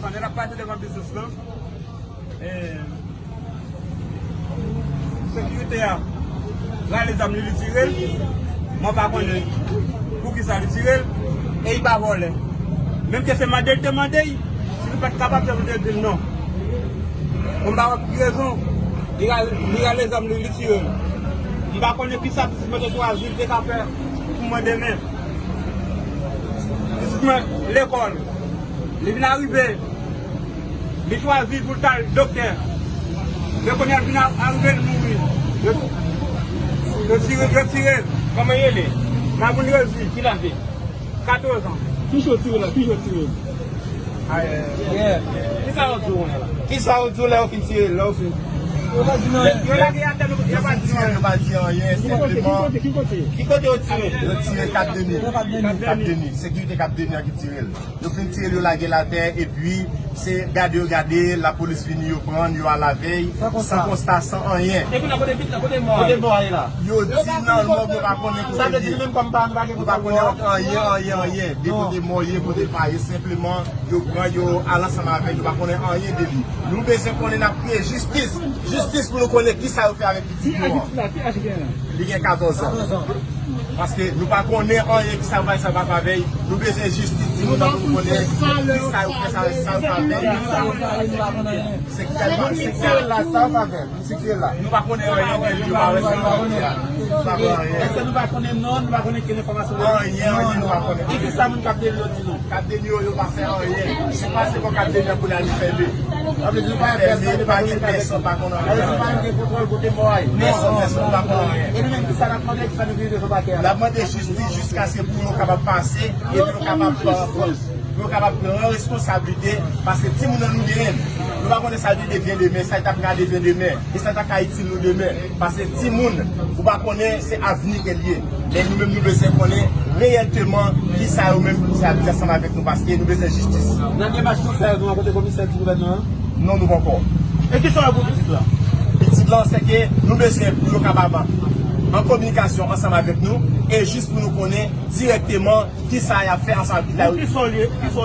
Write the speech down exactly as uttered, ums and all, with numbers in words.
Pandan n ap pase devan biznis lan, eh, sekirite a rale zam li, li tire l. Mwen pa konnen poukisa li tire l. E li pa vòlè. Menm ke se mande l te mande l, si li pa t kapab, se pou l te di l non. Mwen pa wè pou ki rezon li rale, li rale zam li, li tire l. M pa konnen kisa pitit mwen te chwazi l te ka fè pou mwen demen. Pitit mwen lekòl. Li vin arive, li chwazi pou l t al doktè. Men kounye a l vin a- arive, l mouri. Yo, yo tire, yo tire l. Kòman l rele? Mamoun Rezi. Ki laj li? Katòz an. Ki jan yo tire la? Ki jan yo tire? Kisa yo di w la? Kisa yo di w lè yo fin tire l, lè yo fin? Yo pa di nou anyen. Yo lage atè, yo pa di nou anyen. Yo pa di anyen, senpleman. Ki kote, ki kote, ki kote? Ki kote yo tire? Yo tire Kat Deni. Kat Deni. Sekirite Kat Deni an ki tire l. Yo fin tire l, yo lage l atè, epi se gade yo gade, lapolis vini, yo pran l, yo al avè l, san konsta, san anyen. E kounye a kote pit la, kote mò a ye la? Yo di nan mòg, nou pa konnen kote l ye. Sa vle di nou menm kòm paran, nou pa gen kontwòl mò a? Nou pa konnen anyen, anyen, anyen. De kote mò ye, kote l pa ye, senpleman, yo pran, yo al ansanm avè l, nou pa konnen anyen de li. Nou bezwen konnen, n ap kriye jistis, jistis pou nou konnen kisa yo fè avèk pitit nou an. Li gen katòz an. Paske nou pa konnen anyen ki sa yo fè, sa yo pa fè avè l. Nou bezwen jistis, timoun nan, pou nou konnen ki sa yo fè, sa, sa yo fè avè l. Se kèl, se kèl la, sa yo fè avè l. Se kèl la. Nou pa konnen anyen de li, nou pa wè sa yo fè. Nou pa konnen anyen. Èske nou pa konnen non, nou pa konnen kel enfòmasyon li? Anyen, anyen, nou pa konnen. E ki sa moun k ap deli yo di nou? Kat Deni yo, yo pa fè anyen. Se pase bò Kat Deni an kounye a li fèmen. Sa vle di nou pa wè pèsonn, nou pa gen pèsonn, pa konn anyen. Sa vle di nou pa gen kontwòl kote mò a ye. Pèsonn, pèsonn pa konn anyen. E nou menm, kisa n ap mande, kisa nou vin devan pakè a? N ap mande jistis jiskaske pou yo kapab pase, epi yo kapab pran, pou yo kapab pran responsablite, paske timoun nan nou genyen. Nou pa konnen sa li devyen demen, sa li t ap ka devyen demen. E sa ta ka itil nou demen. Paske timoun, ou pa konnen se avni ke l ye. Men nou menm nou bezwen konnen reyèlteman kisa yo menm se ap di ansanm avèk nou, paske nou bezwen jistis. Nan demach nou fè, nou rankontre komisè di gouvènman an? Non, nou poko. E kisa w wè pou pitit la? Pitit la, se ke nou bezwen pou yo kapab an kominikasyon ansanm avèk nou e jis pou nou konnen dirèkteman kisa y ap fè ansanm avèk pitit la. Kisa w ye? Kisa w ye?